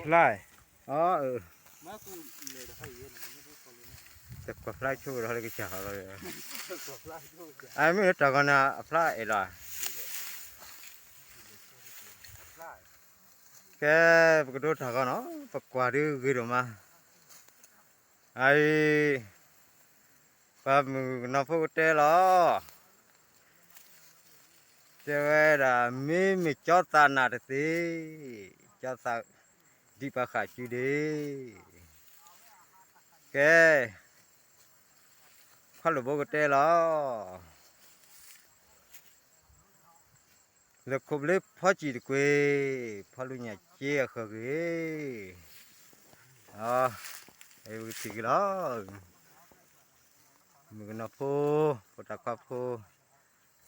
ဖျါ, တကွၢ်ဖျါဆိကဒီးလၢကစၢ်ဃီလီၤ, အမ့ၢ်လၢတၢ်ဂီၤန့ၣ် အဖျါအဲၣ်လီၤ, ကဲ, ပကဒိတၢ်ဂီၤနီၤ, ပကွၢ်ဒုးဂ့ၤဒိၣ်မး, အအံၤ ပှၤမုၣ်ကနီၤဖိကတဲလီၤ, တဲဝဲဒၣ် မ့မ့ၢ်ကၠီသးနးတသ့, ကၠီသးဒံးပှၤဃာ်စုဒ့, ကဲ, ခွါလိာ်ဘိကတဲလီၤ လၢခိၣ်ဘျ့ဖီစံၣ်တကွ့ၢ်, ဖီလူညၣ်က့အဃၢၤဂ့ၤ, အဝဲကထံၣ်က့ၤလီၤ, မုၣ်ကနီၤဖိ, ဖိတၢ်ခွါဖိ,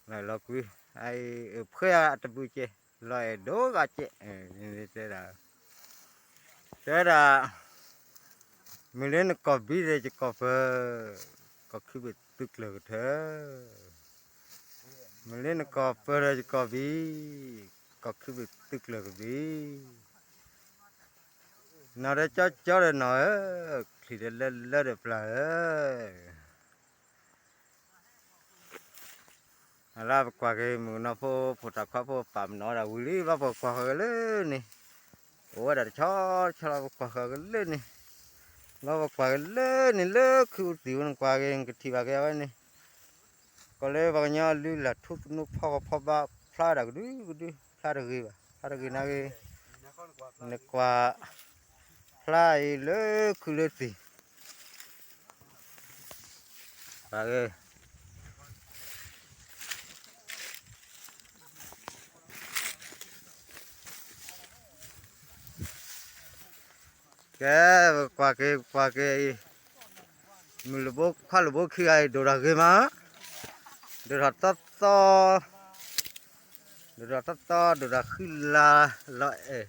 လီၤကွံ, အအံၤ ဖှဲအတဘုၣ်ကဲ, လီၤအဲၣ်ဒိဂၤကဲ, တဲဒၣ် တဲဒၣ်, မုၢ်လၢနကီၢ်ဘံဒီးယကီၢ်ပၢ, ကီၢ်ခုဘ့ၣ်သုးကျၢၢ်ကထၢ, မုၢ်လၢနကီၢ်ပၢဒီးယကီၢ်ဘံ, ကီၢ်ခုဘ့ၣ်သုးကျၢၢ်ကဘံ, နီၢ်ဒီးကၠီကၠီဒီးနီၢ်ဧၢ, ချံၣ်ဒီးလၢလၢဒီးပျၢ်ဧၢ အလၢပကွၢ်က့ၤ မုၣ်ကနီၤဖိ ဖိတၢ်ခွါဖိ ပာ်ပနီၣ်ဝဲဒၣ်ဝံၤလံ ဘျီပကွၢ်ဃီၤက့ၤလၢန့ၣ်, အိၣ်ဝဲဒၣ်တဆီတဆီလီၤ ပကွၢ်ဃီၤက့ၤလၢန့ၣ်, ဘျီပကွၢ်က့ၤလၢန့ၣ် လၢခုးသံၣ်ဝဲန့ၣ် ကွၢ်က့ၤ နကထံၣ်ဘၣ်က့ၤအဝဲန့ၣ်, ကီးလၢပှၤကညီလုၢ်လၢ်ထူသနူဖီကဖီဘၣ် ဖျါဒၣ်ကဒုကဒု ဖျါတဂ့ၤဘၣ် ဖျါတဂ့ၤနာ်ဂ့ၤ, နကွၢ် ဖျါအံၤလၢခုးလၢသံၣ် ပာ်ဂ့ၤ ကဲ ပကွၢ်က့ၤ ပကွၢ်က့ၤအံၤ, မုၢ်လၢဘိ ခွါလၢဘိခံဂၤအံၤ ဒိၣ်ထီၣ်ဂ့ၤမး, ဒိၣ်ထီၣ်သီသီ, ဒိၣ်ထီၣ်သီသီ ဒိၣ်ထီၣ်ဃံလၤလီၤအဲၣ်,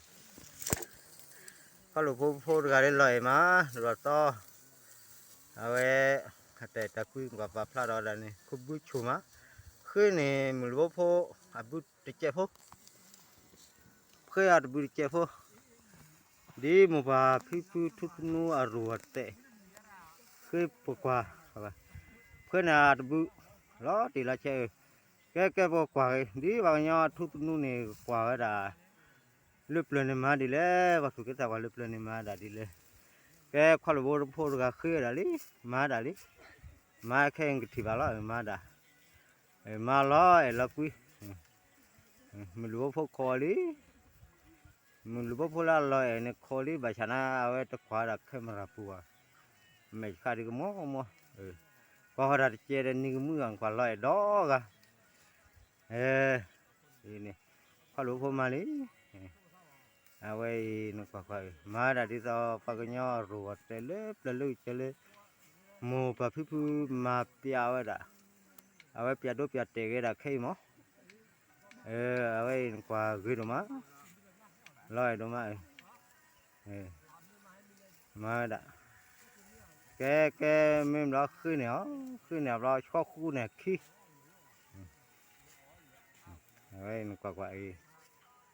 ခွါလၢဘိဖိတဂၤလၢလီၤအဲၣ်မး ဒိၣ်ထီၣ်သီ, အဝဲ အတၢ်အဲၣ်တၢ်ကွံ ကွၢ်ပာ်ဖျါထီၣ်ဝဲဒၣ်န့ၣ် ခိၣ်ဘုဆိၣ်မး, ဃ့န့ၣ် မုၢ်လၢဘိဖိ အဘုတကဲးဖိ ဖှဲအတဘုတကဲးဖိ, ဒ်မိၢ်ပၢ်ဖံဖုထူသနူအရိၣ်အတဲာ်, ဃ့ပကွၢ်, ဖှဲန့ၣ်အတဘု, လီၤတံၢ်လီၤဆဲး, ကဲကဲပကွၢ်က့ၤ ဒ်ပှၤကညီထူသနူန့ၣ် ကွၢ်ဝဲဒၣ် လၢပျၢၤန့ၣ်မၤဒ်လဲၣ်, ပှၤသူၣ်က့သးပှၢ်လၢပျၢၤန့ၣ်မၤဒၣ်ဒ်လဲၣ်, ကဲခွါလၢဘိဖိတဂၤဃ့ဝဲဒၣ်လံ, မၤဒၣ်လံ, မၤခဲအံၤကထံၣ်ဘၣ်လီၤ, မၤဒၣ်, မၤလီၤအဲၣ်လီၤကွံ မုၢ်လၢဘိဖိခိးလံ, မုၢ်လၢဘိဖိလၢအလီၤအဲၣ်န့ၣ်ခိးလံ ဘၣ်ဆၣ်န့ၣ် အဝဲတကွၢ်ဝဲဒၣ် camera ပူၤဘၣ်, မဲာ်ဆှးဒံးကမီကမီ, ကွၢ်ဃီၤတၢ်တကဲးဒီးနံၤကမုၢ်ဂၤ ကွၢ်လီၤအဲၣ်ဒီဂၤ, အံၤန့ၣ် ခွါလၢဘိဖိမၤလံ အဝဲအံၤနကွၢ်ကွၢ်အံၤ မၤဒၣ်ဒ်သိးပှၤကညီအရိၣ်အတဲာ်လၢပျၢၤလၢကစၢၢ်လၢ မိၢ်ပၢ်ဖံဖုမၤပျးဝဲဒၣ်, အဝဲပျးဒိပျးတဲာ်က့ၤဒၣ်ခဲအံၤမး, အဝဲအံၤနကွၢ်ဂ့ၤဒိၣ်မး, လီၤအဲၣ်ဒိၣ်မး, မၤဝဲဒၣ်, ကဲကဲ မ့ၢ်ဘျီဃ့န့ၣ်အီၤ, ဃ့န့ၣ်အဘျီ ဆှီဃူန့ၣ်ခံ အဝဲနကွၢ်ကွၢ်အံၤ,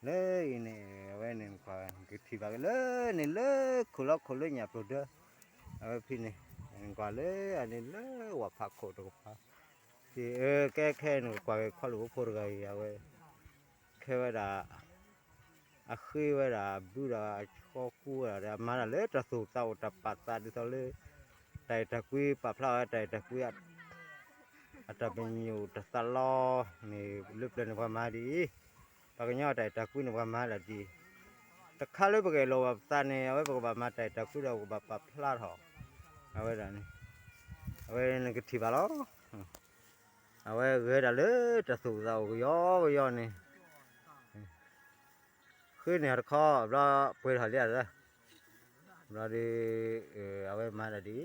လၢအံၤန့ၣ် အဝဲန့ၣ်နကွၢ် နကထံၣ်ဘၣ်က့ၤလၢန့ၣ်လၢခိၣ်လီၤခိၣ်လၢညၣ်ပျိၢ်ဒၢ, အဝဲဖဲန့ၣ် နကွၢ်လၢအန့ၣ်လၢဝၤဖးခိၣ်တကပၤ, ကဲခဲနကကွၢ်က့ၤခွါလၢဘိဖိတဂၤအံၤ အဝဲ ခဲဝဲဒၣ် အဃ့ဝဲဒၣ်အဘုဒီးအဆှီဃူဝဲဒၣ်ဒီး အမၤတၢ်လၢတၢ်သူၣ်သးအိၣ်တၢ်ပာ်သးဒ်သိးလၢ တၢ်အဲၣ်တၢ်ကွံ ပာ်ဖျါဝဲတၢ်အဲၣ်တၢ်ကွံ အတၢ်ပညိၣ်တၢ်သးလီန့ၣ် လၢပျၢၤန့ၣ်ပှၤမၤဒ်အံၤ, ပှၤကညီတၢ်အဲၣ်တၢ်ကွံန့ၣ်ပှၤမၤဒၣ်ဒ်အံၤ, တခါလၢပကအဲၣ်လိာ်ဘၣ်ပသးန့ၣ် အဝဲပကဘၣ်မၤတၢ်အဲၣ်တၢ်ကွံဒီးပကဘၣ်ပာ်ဖျါထီၣ်, အဝဲဒၣ်န့ၣ်, အဝဲနကထံၣ်ဘၣ်လီၤ. အဝဲဂဲၤဒၣ်လၢတၢ်သူၣ်သးအိၣ်ကယီကယီန့ၣ်, ဃ့န့ၢ်တခီ ဘျီပှဲၤထီၣ်လံဧါ, ဘျီဒီး အဝဲမၤဒၣ်ဒ်အံ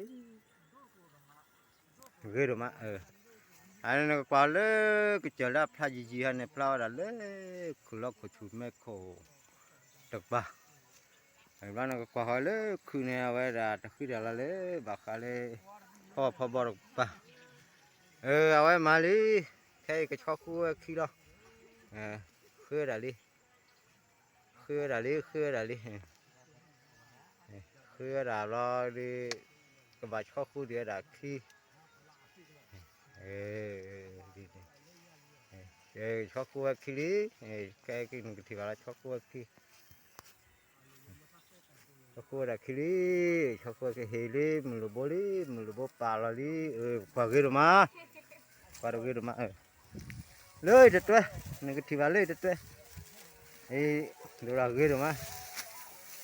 ၤ, ဂ့ၤဒိၣ်မး, အန့ၣ်နကကွၢ်လၢကစၢၢ်လၢအဖျါယံာ်ယံာ်ဟဲန့ၣ် ဖျါဝဲဒၣ်လၢ ခုၣ်လီၤခိၣ်ဆူၣ်မဲခိၣ်တကပၤ ဘျီနကကွၢ်ဃီၤလၢခုးန့ၣ် အဝဲဒၣ်တဃံတၢ်လီၤလၢ ဘၣ်ဃးလၢ ဖီဖီဘီတကပၤ, အဝဲမၤလံ, ခဲအံၤကဆှီဃူဝဲခံလီၤ, ဃ့ဝဲဒၣ်လံ, ဃ့ဝဲဒၣ်လံ ဃ့ဝဲဒၣ်လံ, ဃုဝဲဒၣ်လီၤဒီး ကဘၣ်ဆီဃူဒံးဝဲဒၣ်ခံ, ဆီဃူဝဲခံလံ, ခဲကနကထံၣ်ဘၣ်လီၤ ဆီဃူဝဲခံ, ဆီဃူဝဲဒၣ်ခံလံ, ဆီဃူဝဲကဟ့ၣ်လံ မုၢ်လူၢ်ဘိလံ, မုၢ်လူၢ်ဘိပာ်လီၤလံ, ပှၤဂ့ၤဒိၣ်မး, ပှၤတဂ့ၤဒိၣ်မး လၢတတွဲ, နကထံၣ်ဘၣ်လၢတတွဲ, အံၤ ဒိၣ်ဒၣ်ဂ့ၤဒိၣ်မး,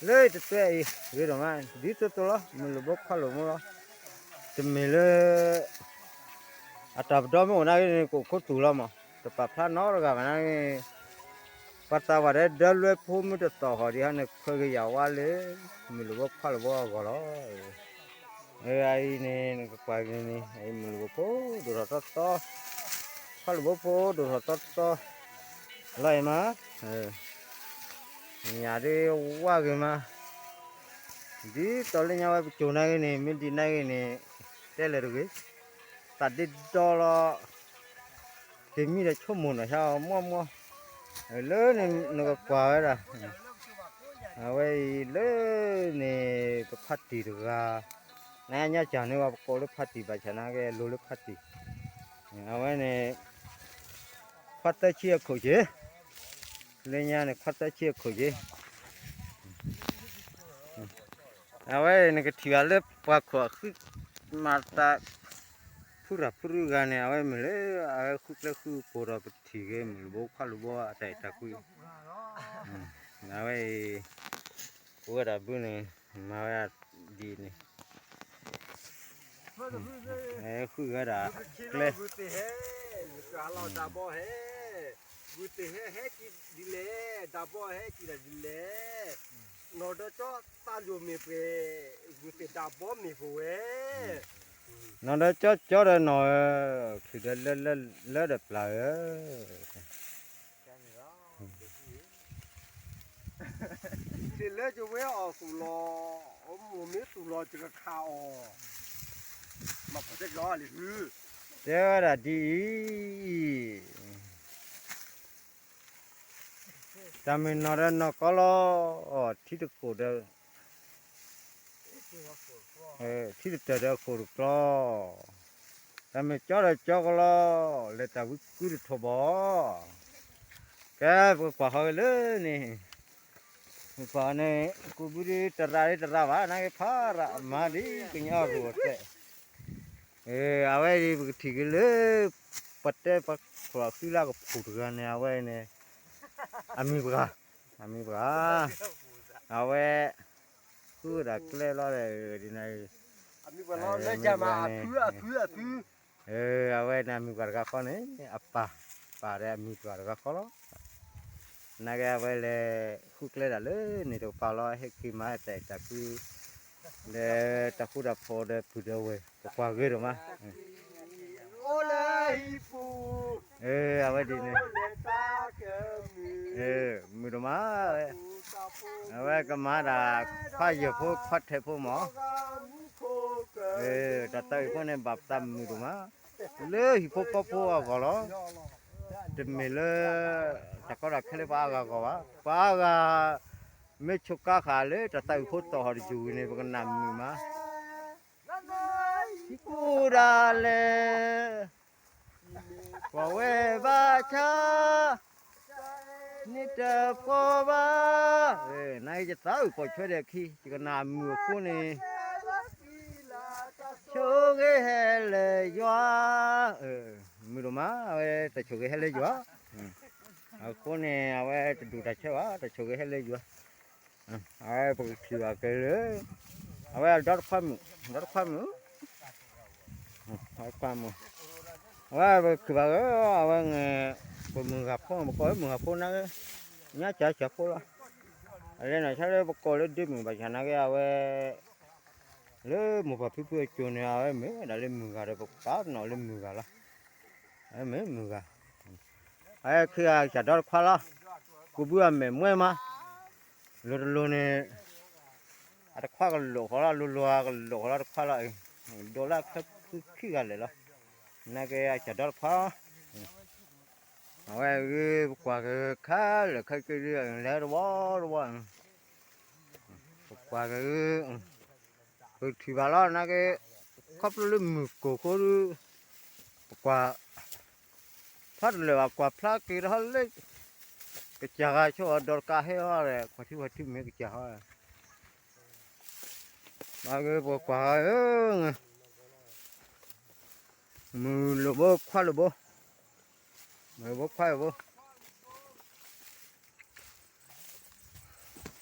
လၢတတွဲအံၤ ဂ့ၤဒိၣ်မး, ဒ်သိးသိးလီၤ မုၢ်လူၢ်ဘိခွါလိာ်မူလီၤ, တမ့ၢ်လၢ အတၢ်ပဒီမ့ၢ်အိၣ်နာ်က့န့ၣ် ကအိၣ်ခိးတူၢ်လီၤမး, တပာ်ဖျါနီတဂၤဘၣ်နာ်က့, ပှၤသးဝးဒဲဒၢလွဲဖိမုၢ်တသီၣ်ဟီၣ်ဒံးဟီန့ၣ် ခွဲးက့ၤယၤဝါလၢ မုၢ်လူၢ်ဘိခွါလိာ်ဘိအဂီၢ်လီၤ. အအံၤန့ၣ် နကကွၢ်က့ၤန့ၣ် အအံၤမုၢ်လူၢ်ဘိဖိဒိၣ်ထီၣ်သီသီ, ခွါလိာ်ဘိဖိဒိၣ်ထီၣ်သီသီ, လီၤအံၤမး, ညၣ်ဒ်ဝါဂ့ၤမး, ဒ်သိးလၢညါဝဲပစိၤနာ်က့န့ၣ် မ့ၢ်ဒ်နာ်က့န့ၣ် တဲလၢာ်တဂ့ၤ, သးဒ့ဒီလီၤ, တမံၤဒီးဆိကမိၣ်နီၢ်ဟါအီၤမီၢ်မီၢ်, လၢန့ၣ်နကကွၢ်ဝဲဒၣ်, အဝဲအံၤလၢန့ၣ် ပဖါတံၢ်တဂၤ, နညါစၢ်န့ၢ်ဝဲပကိးလၢဖါတံၢ်ဘၣ်ဆၣ်နာ်က့ အလိၤလၢဖါတံၢ်, အဝဲန့ၣ် ခွါသၢဆံအခိၣ်က့ၤ, လၢညါန့ၣ် ခွါသၢဆံအခိၣ်က့ၤ, အဝဲနကထံၣ်ဘၣ်လၢပှၤခိၣ်အဃံ မၤသး ဖုရၣ်ဖုရူဂၤန့ၣ် အဝဲမ့ၢ်လၢ အဝဲဃုကျဲဃုပိာ်ဒီး ပထံၣ်က့ၤမုၢ်လူၢ်ဘိခွါလူၢ်ဘိအတၢ်အဲၣ်တၢ်ကွံ, အဝဲအံၤ အိၣ်ဝဲဒၣ်ဘုန့ၣ် မၤဝဲဒ်န့ၣ် ဃုဂၤဒၣ်ကျဲ, ဂုၢ်သ့ၣ်ဟဲ ဒၢ်ဘီဟဲ, ဂုၢ်သ့ၣ်ဟဲဟဲကံၤဒ်လဲၣ်, ဒၢ်ဘီဟဲကံၤဒ်လဲၣ်, နီၢ်ဒီးကၠီသးလိၤမ့ၢ်ပှဲၤ, ဂုၢ်သ့ၣ်ဒၢ်ဘီမ့ၢ်ပဝဲ နီၢ်ဒီးကၠီကၠီဒီးနီၢ်ဧၢ, ချုးဒီးလၢလၢလၢဒီးပျၢ်ဧၢ, တလၢယဝဲအီၣ်သူၣ်လီၤ, မိၢ်မ့ၢ်သူၣ်လီၤယကခးအီၤ, မၤဖီၣ်တဲကီးလံၤဟု, တဲဝဲဒၣ်ဒ်အံၤ, တၢ်မ့ၢ်နီၢ်ဒီးနီၢ်ကီလီၤ, ထံတကိၢ်ဒီး ထံတတၢၢ်ဒီးအခိၣ်တကျီ, တၢ်မ့ၢ်ကၠီဒီးကၠီကလီ, လဲၤတၢ်ဝံကုတထီၣ်ဘီ, ကဲ ပကကွၢ်ဃီၤက့ၤလၢန့ၣ်, ပကွၢ်န့ၣ် ကူးဘုဒ်တရၣ်ဒ်တရၣ်ဘၣ် နာ်က့ဖးရၣ်မၤဒ်ကညီအရူၢ်အကျဲ, အဝဲဒ်ပကထံၣ်က့ၤလၢ ပတဲပှၤခိၣ်အဃံလၢကဖှိၣ်တဂၤန့ၣ် အဝဲန့ၣ် အမံၤပှၤ, အမံၤပှၤ, အဝဲ ဃုဝဲဒၣ်ကျဲလီၤဒီး ဒ်န့ၣ်, အဝဲန့ၣ်အမံၤပှၤတဂၤဃီန့ၣ် အပၢ်, ပၢ်ဒီးအမံၤပှၤတဂၤဃီလီၤ, နာ်က့အဝဲလဲၤဃုကျဲဒၣ်လၢန့ၣ်တကပၤလီၤ ဟဲက့ၤမၤတၢ်အဲၣ်တၢ်ကွံ ဒီးတၢ်ဃူတၢ်ဖိးဒီးပုၢ်ဒီးဝဲၢ် ပကွၢ်ဂ့ၤဒိၣ်မး, အဝဲဒ်န့ၣ်, မုာ်ဒိၣ်မးဝဲ, အဝဲကမၤဒၣ် ခွါယဲၢ်ဖိ ခွါထဲးဖိမး, တၢ်သးဝံၣ်ဖိန့ၣ် ဘၣ်ပသးမုာ်ဒိၣ်မး, လၢဟံၣ်ဖိဃီဖိအဂီၢ်လီၤ, တမ့ၢ်လၢ တၢ်ကီတၢ်ခဲလၢပှၤအါဂၤအဂီၢ်ဘၣ်, ပှၤအါဂၤ မ့ၢ်ဆိးကါဃာ်လၢတၢ်သးဝံၣ်ဖိသီၣ်ဟီၣ်တယုၢ်န့ၣ် ပကနၣ်မုာ်မး ကူဒၣ်လဲၣ်, ပှၤဝဲဘၣ်ဆၣ် န့ၣ်တပှီၢ်ဘၣ်, နာ်က့ယသးအုးပိာ်ဆွဲဒီးခံ ယကနၣ်မုာ်အဃိန့ၣ် ဆိၣ်ဂ့ၤဟဲလၢယွၤ, မုာ်ဒိၣ်မး အဝဲတၢ်ဆိၣ်ဂ့ၤဟဲလၢယွၤ, အဃိန့ၣ် အဝဲတဒူၣ်တၢ်ဆၢဘၣ် တၢ်ဆိၣ်ဂ့ၤဟဲလၢယွၤ, အဝဲပကထံၣ်ဘၣ်က့ၤလၢ အဝဲအဒီတခွါမုၣ်, ဒီတခွါမုၣ်, ခွါမုၣ်, အဝဲပကထံၣ်ဘၣ်က့ၤ အဝဲန့ၣ် ပမုၢ်ဂၤဖိ ပကိးလၢမုၢ်ဂၤဖိနာ်က့ ညါစၢ်စၢ်ဖိလီၤ, အလဲၤနီၢ်ဆါလၢပကိးလၢဒ့မုၢ်ဘၣ်ဆၣ်နာ်က့ အဝဲ လၢမိၢ်ပၢ်ဖံဖုအစိၤန့ၣ် အဝဲမ့ၢ်ဝဲဒၣ်လၢမုၢ်ဂၤဒီး ပကပာ်ပနီၣ်လၢမုၢ်ဂၤလီၤ, အဝဲမ့ၢ်မုၢ်ဂၤ, အဝဲခံဂၤစၢ်ဒီတခွါလီၤ, ကူးဘုအမဲာ်မွဲမး, လိၤတလိၤန့ၣ် အတခွါကလိာ်ဃီလီၤ, လိၤလိၤကလိာ်ဃီလီၤတခွါလီၤ, ဒိးလၢအချၢခံဂၤလၢာ်လီၤ, နာ်က့အစၢ်ဒီတခွါ အဝဲဂ့ၤ ပကွၢ်က့ၤခါလၢာ်ခဲက့ၤဒ်လဲၤတဝီတဝီ, ပကွၢ်က့ၤဂ့ၤ, ပထံၣ်ဘၣ်လီၤ နာ်က့ ခီဖျိလၢမုၢ်ကိၢ်ဃိဒီး ပကွၢ် ဖျါတလၢာ်ဘၣ် ကွၢ်ဖျါက့ၤဒီးလၢ ကစၢ်ဂၤဆိအီၤဒီးတကးဟဲအီၤဒီး ကွၢ်ထံကွၢ်ထံမ့ၢ်ကစၢ်ဟီ နာ်က့ပကွၢ်ဧၢ မုၢ်လိာ်ဘိခွါလိာ်ဘိ မုၢ်လိာ်ဘိခွါလိာ်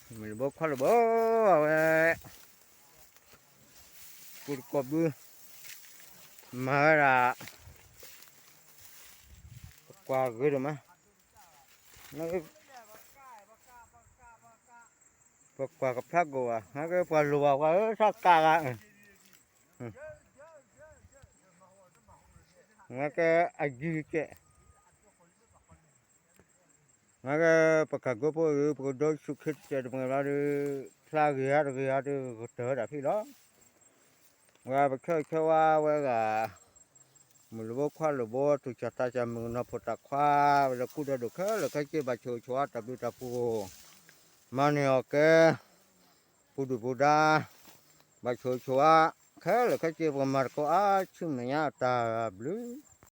ဘိ မုၢ်လိာ်ဘိခွါလိာ်ဘိ အဝဲ ကူတကိးဘု မၤဝဲဒၣ် ပကွၢ်ဂ့ၤဒိၣ်မး ပကွၢ်ကဖျါကိၣ်ဘၣ် နာ်က့ပှၤလိၣ်ဘၣ်ပှၤဧၢ သးကးဂၤ နာ်က့အယံၤကဲး နာ်က့ ပကၤကိဖိအံၤ ပကဒိဆူၣ်ခ့တစဲးတမှဲၤဘျီဒီး ဖျါဂ့ၤဟါတဂ့ၤဟါဒီး ကတၢၢ်ဝဲဒၣ်ဖဲလီၤ. ဝဲပဆၢဂ့ၤဆၢဝါဝဲဂၤ မုၢ်လိာ်ဘိခွါလိာ်ဘိ သူၣ်စၢ်သးစၢ် မုၣ်ကနီၤဖိသၣ်ခွါ ဝဲလၢကူဒီဒိၣ်ခဲလၢာ်ခဲဆ့ ဘၣ်ဆိၣ်ဂ့ၤဆိၣ်ဝါတၢ်ဘျုးတၢ်ဖှိၣ် မၤန့ၢ်အီၣ်ကဲ ပူၤဒုၣ်ပူၤဒါ ဘၣ်ဆိၣ်ဂ့ၤဆိၣ်ဝါ ခဲလၢာ်ခဲဆ့ ပကမၤသကိးအါဆူမဲာ်ညါအတၢ်ဘျုး